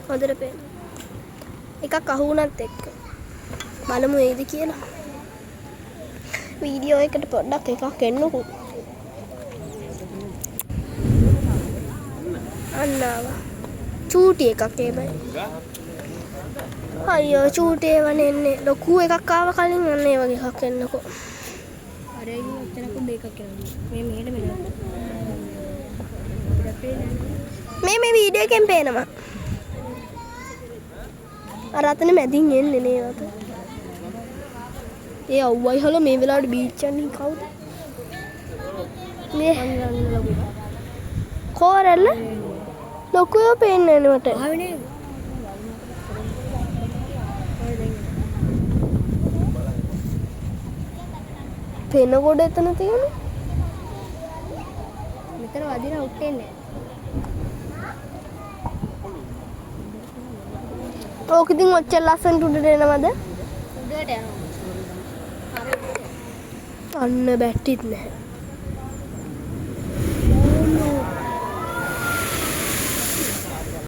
හොඳට පේනවා. එකක් අහු වුණත් එක්ක. බලමු එයිද කියලා. වීඩියෝ එකට පොඩ්ඩක් එකක් එන්නකෝ. අන්න ආවා. චූටි එකක් එහෙමයි. අයියෝ චූටි ඒවනේ එන්නේ. ලොකු එකක් ආව කලින් අන්න ඒ වගේ එකක් එන්නකෝ. අර එකකින් ඔච්චර කුඩ එකක් එනවා. මේ මෙහෙට මෙන්න. අපිට පේන්නේ. මේ මේ වීඩියෝ එකෙන් පේනවා. අර අතන මැදින් එන්නේ නේ අත. ඒ අව්වයි හල මේ වෙලාවට බීච් යන්නේ කවුද? මේ ලොකු එකක්. කෝරැල්ල ලොකු ඒවා පේන්නේ නෑ මට. ආවේ නේද? පෙන ගොඩ එතන තියෙන. මෙතන වදින උට්ටෙන්නේ නෑ. ඕක ඉතින් ඔච්චර ලස්සනට උඩට එනවද? උඩට යනවා. අන්න බැට්ටිත් නැහැ.